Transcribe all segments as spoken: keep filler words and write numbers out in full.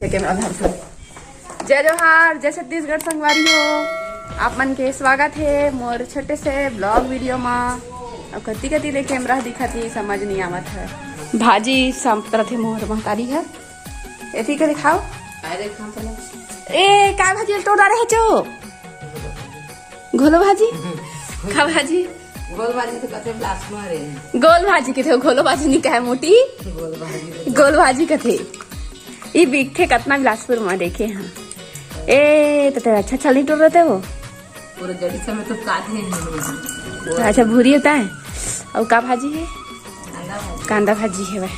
जय जोहार, जय छत्तीसगढ़ संगवारी हो। आप मन के स्वागत हे मोर छोटे से ब्लॉग वीडियो मा। अब कति कति ले कैमरा दिखत हे, समझ नहीं आवत है। भाजी सांपत रथे मोर महतारी है। एती के दिखाओ। अरे, कहाँ पर? ए, का भाजी ल तोड़ डारे हे चो? घोलो भाजी। का भाजी? गोल भाजी तो कथे बिलासपुर में रहे हैं। गोल भाजी कथे, घोलो भाजी नहीं कहे मोटी। गोल भाजी तो गोल भाजी कथे। ई बिकथे कतना बिलासपुर में देखे हाँ। ए, तो तेरा अच्छा छली टोर रहते हो। पूरा जड़ी समय तो काट है। अच्छा, भूरी होता है। और का भाजी है? कांदा भाजी। कांदा भाजी है वह।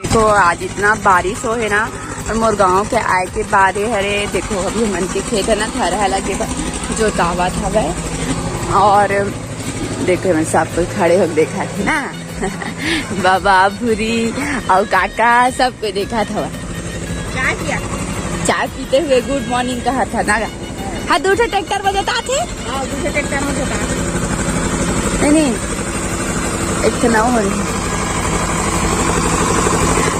देखो, आज इतना बारिश हो है ना, और मोर गांव के आए के बाद ये हरे देखो, अभी हमन के खेत है ना, घर है लगे बा-, जोतावत हवे। और देखो, मैं सब कोई खड़े होके देखा थे ना। बाबा, भूरी और काका सब कोई देखा था। का किया? चाय पीते हुए गुड मॉर्निंग कहा था ना। हाँ, दू ठो ट्रैक्टर में जोतात हे। हाँ, दू ठो ट्रैक्टर में जोतात हे। नहीं, नहीं, एक ठो नाव हो रही।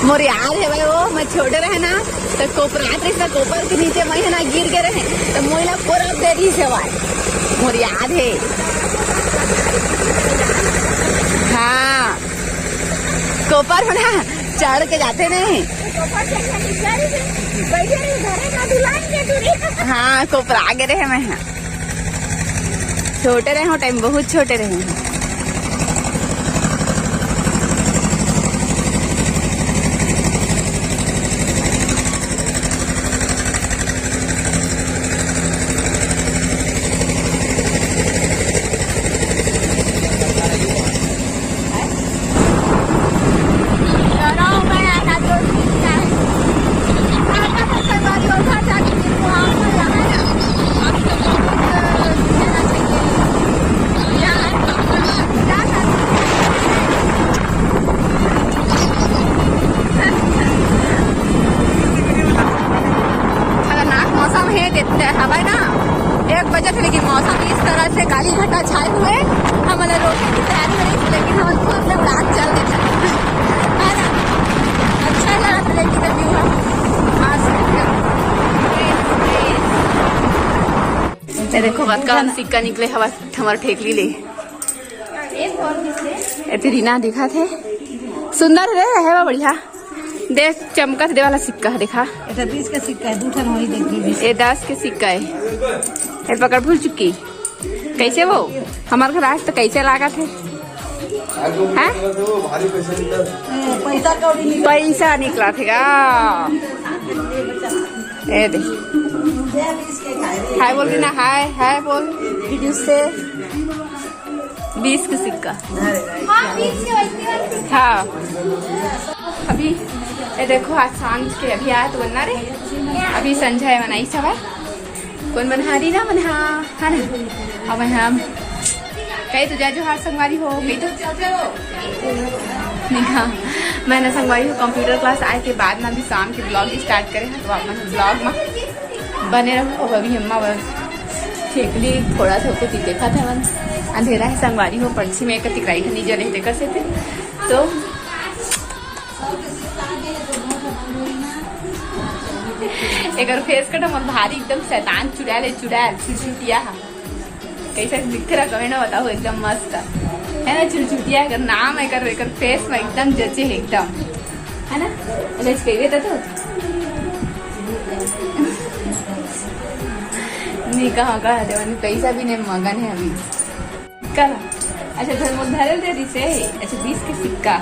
मोर याद है भाई, वो मैं छोटे रहे ना, तो कोपरात रहे, तो कोपर के नीचे मैं है ना गिर गए रहे, तो मोला कोरब दे रही से भाई, मोर याद है। हाँ, कोपर में ना चढ़ के जाते नहीं। हाँ, कोपरा गे रहे मैं। हाँ, छोटे रहे हो टाइम, बहुत छोटे रहे हो। खतरनाक मौसम है, देते हवा ना, एक बजे से लेकिन मौसम इस तरह से काली घटा छाए हुए, हमला रोके की तैयारी हो रही थी, लेकिन हम खुद से उड़ान चल देते हैं। है ना? अच्छा लगा था, लेकिन अभी हुआ। आज ये देखो, कतका सिक्का निकले हवा, हमर ठेकली ले। एती रीना दिखा थे, सुंदर रे, है बा बढ़िया। देख, चमकत दे वाला सिक्का है, देखा। एटा बीस के सिक्का है, दू ठन वही देख लीजिए। ए दस के सिक्का है। ए पकड़ भूल चुकी। कैसे वो? हमार घर आज तो कैसे लागत है? हैं? ए, पैसा कौड़ी निकल पैसा निकला थे का? ए दे। हाय बोल रही ना, हाय, हाय बोल। वीडियो से बीस के सिक्का। हाँ, बीस के वैसे वाले। हाँ। अभी ये देखो, आज सांझ के अभी आया तो बनना रे। अभी संझा है, बनाई सवा। कौन बना रही ना बना, है ना? अब हम कही तो जय जोहार संगवारी हो, कही तो नहीं, हाँ। मैं ना संगवारी हो, कंप्यूटर क्लास आए के बाद ना अभी शाम के ब्लॉग स्टार्ट करे हैं, तो आप मन ब्लॉग में बने रहो। अब अभी अम्मा बस ठेकली थोड़ा सा कुछ देखा था मन। अंधेरा है संगवारी हो, पंछी में एक टिकराई नहीं जले देखा से थे। तो एकर फेस कट हमर भारी एकदम शैतान चुड़ैल है, चुड़ैल, चुटचुटिया है। कैसे दिखते रहा कमेंट में बताओ, एकदम मस्त है ना चुटचुटिया। एकर नाम एकर, एकर फेस में एकदम जचे है एकदम, है ना? अगर इसके तो, तो नहीं कहाँ कहाँ देवन, पैसा भी नहीं मगन है अभी। कल। अच्छा, धर-, मोर धरल दे दिसे। अच्छा, बीस के सिक्का,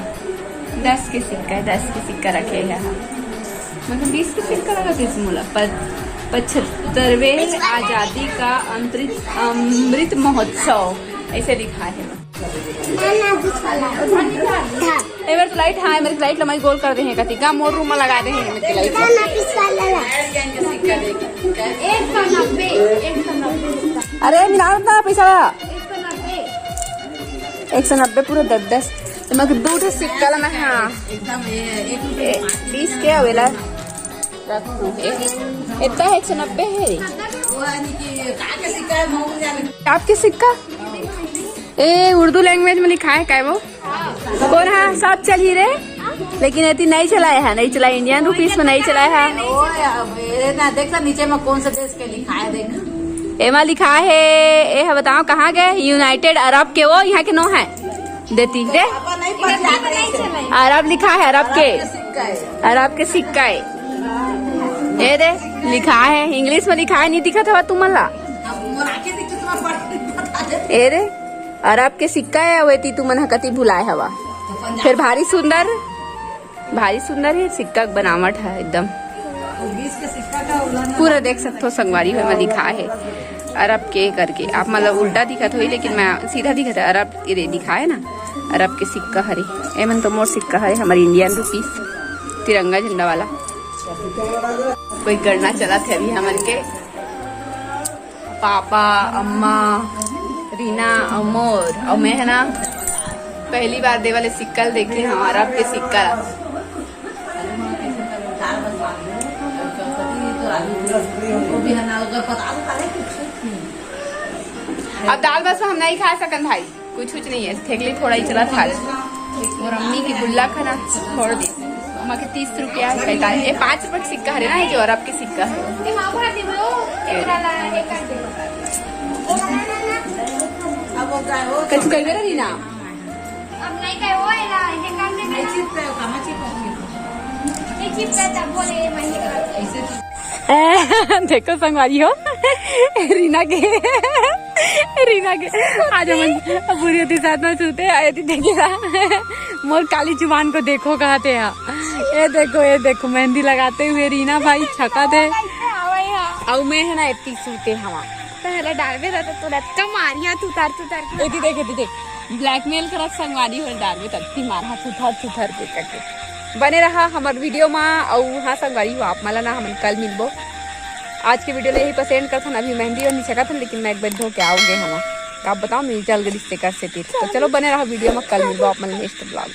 दस के सिक्का, दस के सिक्का रखे है। मतलब बीस के सिक्का लगा दिस मोला। पच-, पचहत्तरवें आजादी का अंतरित-, अमृत महोत्सव ऐसे लिखा है। ए बार तो लाइट, हाँ, मेरे लाइट लमाई गोल कर दे हैं कति का, मोर रूम में लगा दे हैं मेरे लाइट। एक सौ नब्बे, एक सौ नब्बे। अरे मिला ना पैसा। एक सौ नब्बे। एक सौ नब्बे पूरा दस दस। तो मैं दो ठो सिक्का लाना है। हाँ। एकदम ये एक रुपये ए, बीस के आवेला। रखू। ए, इतना है, एक सौ नब्बे है। वो यानी कि काके सिक्का है, मोमो जाने। आपके सिक्का? ए, उर्दू लैंग्वेज में लिखा है काय वो? कौन है? सब चल ही रे। लेकिन एती नहीं चलाए है, नहीं चलाए, इंडियन रुपीस में नहीं चलाए है। ओए, अब ये ना देख ना, नीचे में कौन से देश के लिखा है, देख। एमा लिखा है, ए ह बताओ कहाँ गए? यूनाइटेड अरब के, वो यहाँ के नो है। देती दे। पापा नहीं पढ़ जाते हैं। अरब लिखा है, अरब के। सिक्का है। अरब के सिक्का है। ये दे, लिखा है, इंग्लिश में लिखा है, नहीं दिखत हवा तुमन ला। अब मोर आंखें दिखत, तुम्हारा पढ़, बता दे। ए रे, अरब के सिक्का है, अउ एती तुमन ह कति भुलाए हवा। फिर भारी सुंदर, भारी सुंदर है सिक्का के बनावट है एकदम। पूरा देख सकथो संगवारी हो, एमा लिखा है अरब के करके। आप मतलब उल्टा दिखत होई, लेकिन मैं सीधा दिखत है। अरब के दे दिखा है ना, अरब के सिक्का हरे। एमन तो मोर सिक्का हरे, हमारे इंडियन रुपीस, तिरंगा झंडा वाला। कोई गणना चलत है अभी हमन के। पापा, अम्मा, रीना अउ मोर, अउ मैं है ना, पहली बार दे वाले सिक्का ल देखे हंव, अरब के सिक्का ला। अब दाल बस हम नहीं खा सकन भाई। कुछ कुछ नहीं है, थेगली थोड़ा ही चला था आज। और अम्मी की गुल्ला खाना छोड़ दी। अम्मा के तीस रुपया है, पैंतालीस, ये पाँच रुपये का सिक्का है ना, ये जो अरब के सिक्का है। कुछ कह रही ना? अब नहीं कहे वो है ना, ये काम नहीं करना। नहीं चिपका था, बोले, मैं नहीं करता। देखो संगवारी हो, रीना के, रीना के, आज हम बुरी होती साथ में सुते आए थे, देखेगा। मोर काली जुबान को देखो, कहते हैं। ये देखो, ये देखो, मेहंदी लगाते हुए रीना भाई छका थे। अउ मैं है ना, इतनी सूते हवा। पहले डालबे रहता तो रत का मारिया, तू तार, तू तार। ये देख, ये देख, ब्लैकमेल करत संगवारी हो, डालबे तब ती मारा, थुथर, थुथर के करके। बने रहा हमर वीडियो मा। अउ हाँ संगवारी हो, आप मला ना हमन कल मिलबो। आज के वीडियो ले यही पसंद करथन। अभी मेहंदी और नहीं छकत हन, लेकिन मैं एक बार धो के आओगे हम। का बताओ, मिल चल गई रिश्ते कर से तीर। तो चलो बने रहा वीडियो मा, कल मिलबो आप मला नेक्स्ट ब्लॉग।